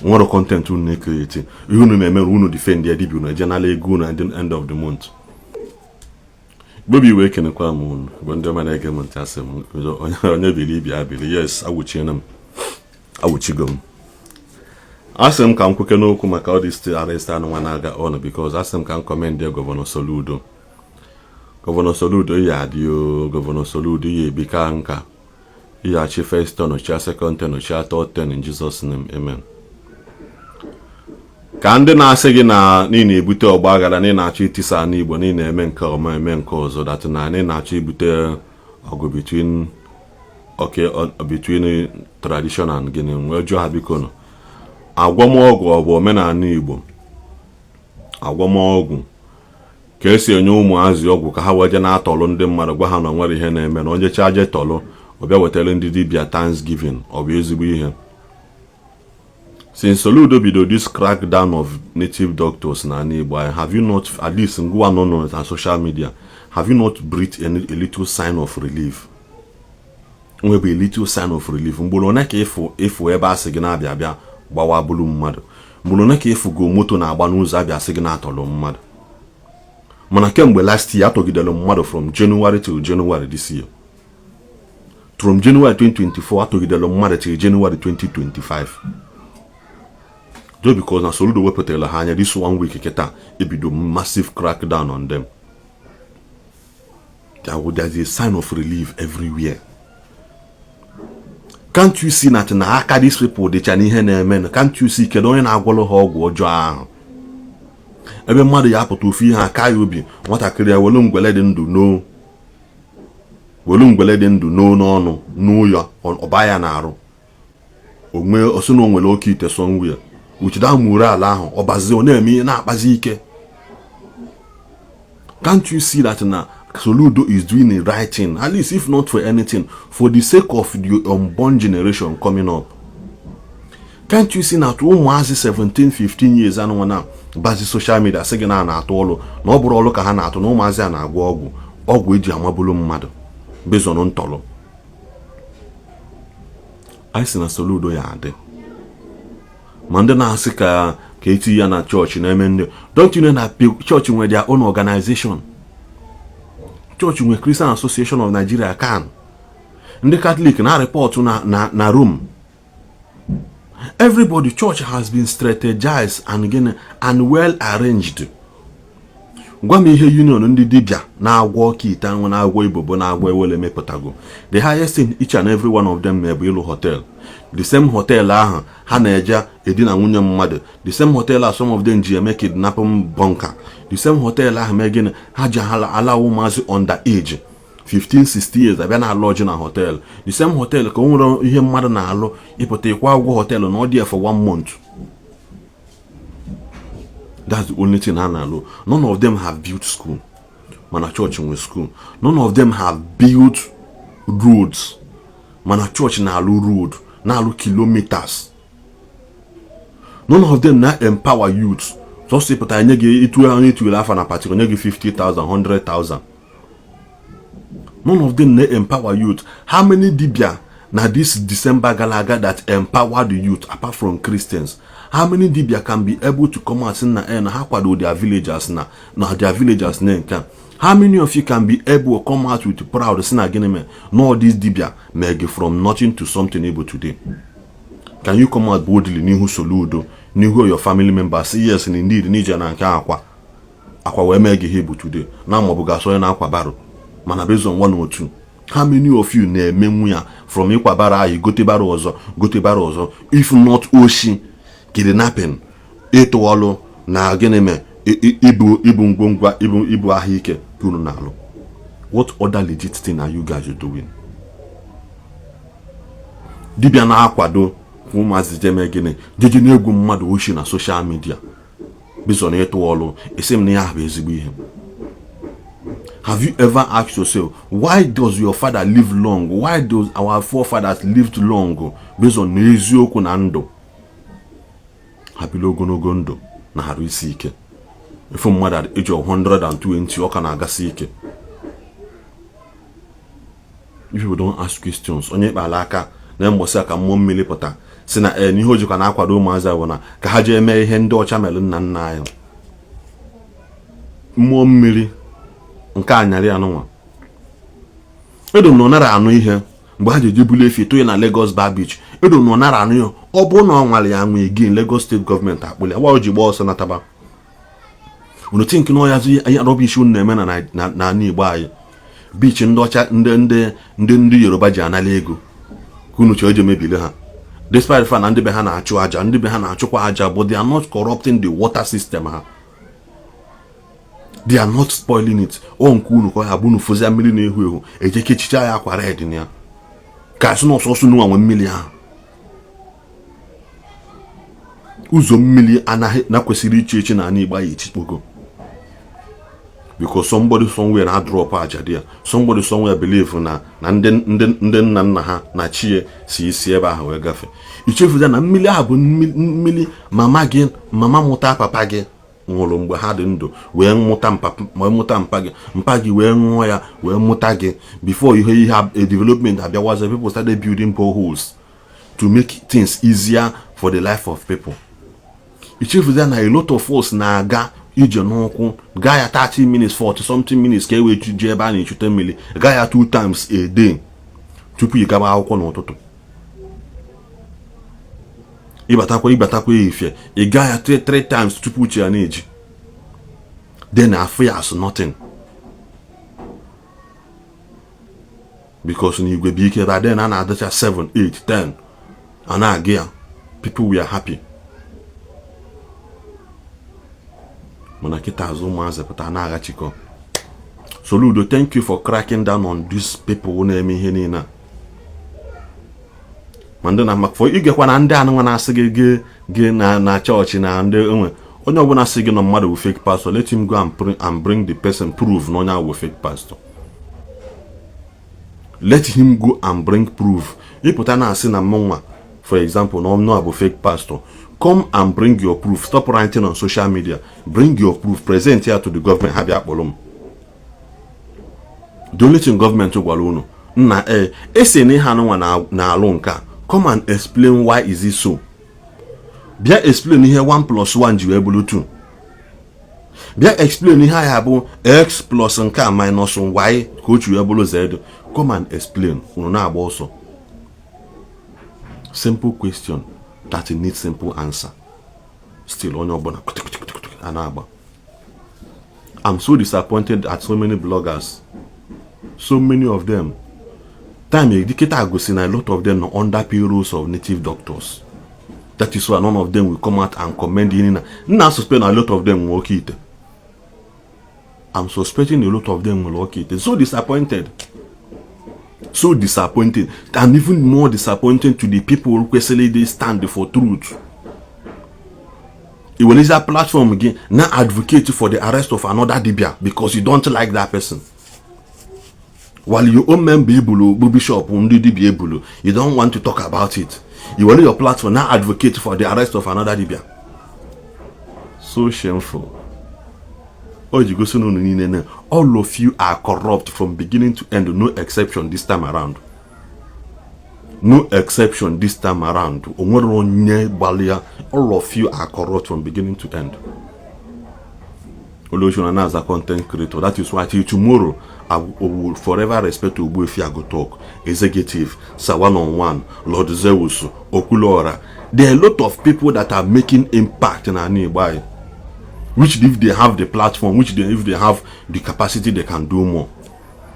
Nwere content unu na-ecreate. Ihe unu na-eme, unu defend ya dibia, unu eje nala ego unu at the end of the month. Gbobi wee kenekwa m unu bụ ndị ọma na-ege m ntị. Asị m onye bili ibi abili. Yes, awụchiena m, awụchigo m. Asị m ka m kwuke n'okwu maka ọ dị arrest anụ nwa na-aga on, because asị m ka m commend Governor Soludo. Governor Soludo, ya adị o. Governor Soludo, ya ebika nka, ya first term chia, second term chia, third term, in Jesus' name, amen. Ka ndị na-asị gị na ị na-ebute ọgba aghara, na ị na-achọ itisa n'Igbo, na ị na-eme nke ọma, eme nke ọzọ, that na ị na-achọ ibute ọgụ between, okay, between tradition and gịnị, wee jụọ ha, biko nọ, agwọmọgwụ ọ bụ omenala Igbo? Agwọmọgwụ ka esi enye ụmụazị ọgwụ ka ha wee jee na-atọlụ ndị mmadụ, gwa ha na nwere ihe na-eme, na onye chaje tọlụ, ọ bịa wetara ndị dibịa thanksgiving, ọ bụ ezigbo ihe? Since Soludo bido this crackdown of native doctors na ala Igbo, have you not, at least ngwa nọ na social media, have you not breathed a little sign of relief? Nwebụ a little sign of relief? Mgboro one ka ịfụ ịfụ ebe asị gị na-abịa abịa gbawa bụrụ mmadụ? Mgboro one ka ịfụ go moto na-agba n'ụzọ abịa sị gị na-atọrọ mmadụ? Mana kemgbe last year, atọgidere mmadụ from January till January this year. From January 2024 atọgidere mmadụ till January 2025, just because na Soludo wepụtara ha anya. This one week kịta ebido massive crackdown on them. There's a sign of relief everywhere. Can't you see that na aka these people dịcha n'ihe na-eme? Can't you see? Kedu onye na-agwọrọ ha ọgwụ ọjọọ ahụ, ebe mmadụ ya apụta ofu ihe aka ya obi, nwatakịrị ya welu ngwele dị ndụ n'o, welu ngwele dị ndụ n'o n'ọnụ n'ụyọ, ọba ya na-arụ onwe osi na o nwere oke ite somewhere with that muru ala ahụ, ọbazi ọ na-eme ihe na-akpazi ike? Can't you see that na Soludo is doing the right thing, at least if not for anything, for the sake of the unborn generation coming up? Can't you see na ụmụazị 17 15 years anụnwa na bazi social media sị gị na a na-atụ ọlụ, na ọ bụrụ ọlụ ka ha na-atụ, na ụmụazị a na-agwọ ọgwụ, ọgwụ eji amabulu mmadụ based on ntọlụ? Anyị sị na Soludo ya adị ma ndị na-asị ka eti ya na chọọchị na-eme ndị. Don't you know na chọọchị nwere their own organization? Chọọchị nwere Christian Association of Nigeria, CAN. Ndị Catholic na report na Rome. Everybody, church has been strategized and gịnị and well arranged. Gwa m ihe union ndị dibịa na-agwọ ọka ite anwụ, na-agwọ ibobo, na-agwọ ewele mepụtago. The highest thing each and every one of them bụ ịlụ hotel. The same hotel ahụ ha na-eje edina nwunye mmadụ, the same hotel ahụ some of them ji eme kidnapping bunker, the same hotel ahụ mee gịnị, ha ji ala ụmụazị under age 15 60 years abịa na alụ ọjị na hotel. The same hotel ka o nwere ihe mmadụ na-alụ ịpụta ịkwa ụgwọ hotel na ọ dị for one month. That's the only thing ha na-alụ. None of them have built school, mana church nwe school. None of them have built roads, mana church na-alụ road, na-alụ kilometers. None of them na empower youth. Just ịpụta nye gị ịtụ onye ituere afa na party, onye gị 50,000, 100,000. None of them na empower youth. How many dibia na this December gara aga that empower the youth apart from Christians? How many dibia can be able to come out sị na na ha kwado their villagers, na their villagers na nke a? How many of you can be able to come out with proud sị na gịnị mere no this dibia mee gị from nothing to something able today? Can you come out boldly n'ihu Soludo, n'ihu your family members, say yes, indeed, n'ije na nke akwa akwa wee mee gị ihe bụ today na maọbụ ga-asọ onye na-akwa barrow? Mana based on one or two, how many of you na-emenwu ya from ịkwa barrow ahụ, gote barrow ọzọ, gote barrow ọzọ, if not oshi, kidnapping, ịtụ ọlụ na gịnị mee, ibu ngwongwo, ibu ahụike ka unu na-alụ? What other legit thing are you guys doing? Dibịa na-akwado ụmụazị jeme gịnị, jeje na-egwu mmadụ oshi na social media based on ịtụ ọlụ, esi m na ya bụ ezigbo ihe? Have you ever asked yourself, why does your father live long? Why does our forefathers lived long? Based on eziokwu na ndụ ha biri ogologo ndụ na arụ isi ike. Ife mmadụ eji 120, ọ ka na-agasi ike. If you don't ask questions, onye kpara aka na mbọsị a ka mmụọ mmiri pụta Si na ee, n'ihe o jikwa na-akwado ụmụazị bụ na ka ha jee mee ihe ndị ọcha mere nna nna anyị. Mmụọ mmiri nke anyarị anụnwa edo na ọ nara anụ ihe mgbe ha ji eje bulu efi tụnye na Lagos Bar Beach. Edo na ọ nara anụ ya. Ọ bụrụ na ọ nwara ya anwụ again, Lagos State gọọmenti akpụli ya o ji gba ọsọ nataba. Unu think na ọya ihe rubbish unu na-eme na n'ala Igbo anyị, beach ndị ọcha, ndị Yoruba ji anala ego ka unu chọọ eje mebili ha, despite the fact na ndị be ha na-achụ aja, ndị be ha na-achụkwa aja, but they are not corrupting the water system ha. They are not spoiling it. Ọ nke unu ka ọ ya bụ unu fụzia mmiri na-ehu ehu, eje kechicha ya akwa red na ya ka asị na ọsọsọ nwa nwe mmiri ahụ. Ụzọ mmiri anaghị na kwesịrị ichi echi na ala Igbo anyị echikpogo because somebody somewhere na drop aja there. Somebody somewhere believe na ndị nna nna ha na chie si isi ebe ahụ wee gafe. Ichefuza na mmiri ahụ bụ mmiri mama gị, mama mụta papa gị nwụrụ mgbe ha dị ndụ wee mụta mpa, wee mụta mpa gị, mpa gị wee ṅụọ ya wee mụta gị. Before ihe development abịawazi, people started building boreholes to make things easier for the life of people. Ichefuza na a lot of us na-aga ije n'ụkwụ, gaa ya 30 minutes, 40 something minutes ka e wee jee ebe a na-echute mmiri, gaa ya two times a day tupu ị gaba akwụkwọ n'ụtụtụ. Ịbatakwa ehihie, ị gaa ya three times tupu uche ya na-eji. Then afụ ya as nothing because na igwe bụ ike ebe then a na-adịcha 7, 8, 10 a na-aga ya. People were happy. Mana kịta azụ ụmụazị pụta na-aghachikọ. Soludo, thank you for cracking down on these people na-eme ihe niile a. Ma ndị na maka igekwa na ndị anụnwa na-asị gị gị gị na chọọchị na ndị enwe onye ọbụla sị gị na mmadụ bụ fake pastor, let him go and bring the person proof na onye ahụ bụ fake pastor. Let him go and bring proof. Ịpụta na-asị na mụnwa, for example, na ọnụ a bụ fake pastor, come and bring your proof. Stop ranting on social media. Bring your proof, present ya to the government, ha bịa kpọrọ m. The only thing gọọmenti gwara unu nna ee esi na ihe anụnwa na-alụ nke a, come and explain why is it so. Bịa explain ihe 1 plus 1 ji wee bụrụ 2. Bịa explain ihe ahịa bụ x plus nke a minus y ka o ji wee bụrụ z. Come and explain. Unu na-agba ọsọ. Simple question that needs simple answer. Still onye ọbụla a na-agba. I'm so disappointed at so many bloggers, so many of them. Time dịkịta gosi na a lot of them nọ under payrolls of native doctors. That is why none of them will come out and commend ihe na nna suspect na a lot of them nwere oke ite. I'm suspecting a lot of them nwere oke ite. So disappointed, so disappointed, and even more disappointing to the people kwesịrị dey stand for truth. I welezia platform gị na advocate for the arrest of another dibia because you don't like that person, while your own member ebulu bụ bishop ndị dibia ebulu, you don't want to talk about it. You were your platform na advocate for the arrest of another dibia. So shameful. O ji gosi unu niile na all of you are corrupt from beginning to end. No exception this time around, no exception this time around. O nwere onye gbalịa. All of you are corrupt from beginning to end. Oluochu na as a content creator. That is why till tomorrow I will forever respect Ogbuefi Agotalk, Executive, Sir One on One, Lord Zeus, Okulora. There are a lot of people that are making impact in ani Igbo anyị, which if they have the platform, which they, if they have the capacity, they can do more.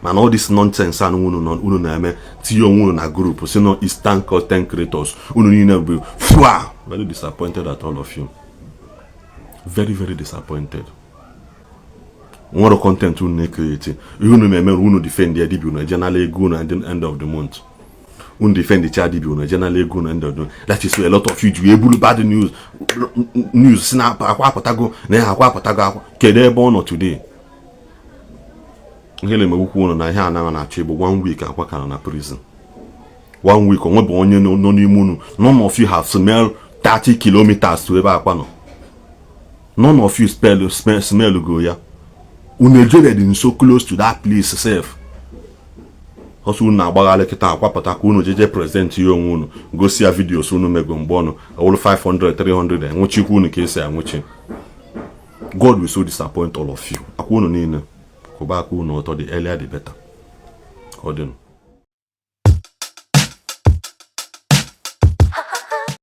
Mana all this nonsense anụ unu na-eme, tinye onwe unu na group si no Eastern content creators, unu niile bụ fua. Very disappointed at all of you. Very, very disappointed. Nwere content unu na-ecreate, ihe unu na-eme, unu defend ya dibia, unu ejenala ego unu at the end of the month. Unu defend cha dibia, unu ejenala ego unu end of the month. That is why a lot of you ji ebulu bad news si na akwa apụtago na ya akwa apụtago akwa. Kedu ebe ọ nọ today? Ihe na-emegbukwa unu na ihe anaghị na-achọ ịbụ one week akwa ka nọ na prison one week. Onwe bụ onye nọ n'ime unu, none of you have smell 30 kilometers to ebe akwa nọ. None of you smell go ya. Unu ejere dị so close to that place sef. Ọsọ unu na-agbagharị kịta akwapụta ka unu jeje present ya onwe unu, gosi ya videos unu mego mgbe ọnụ ọwụrụ 500 300 enwechikwa unu ka esi anwụchi. God will so disappoint all of you. Akwa unu niile kwụba aka unu ọtọ. The earlier the better. Ka ọ dịnụ.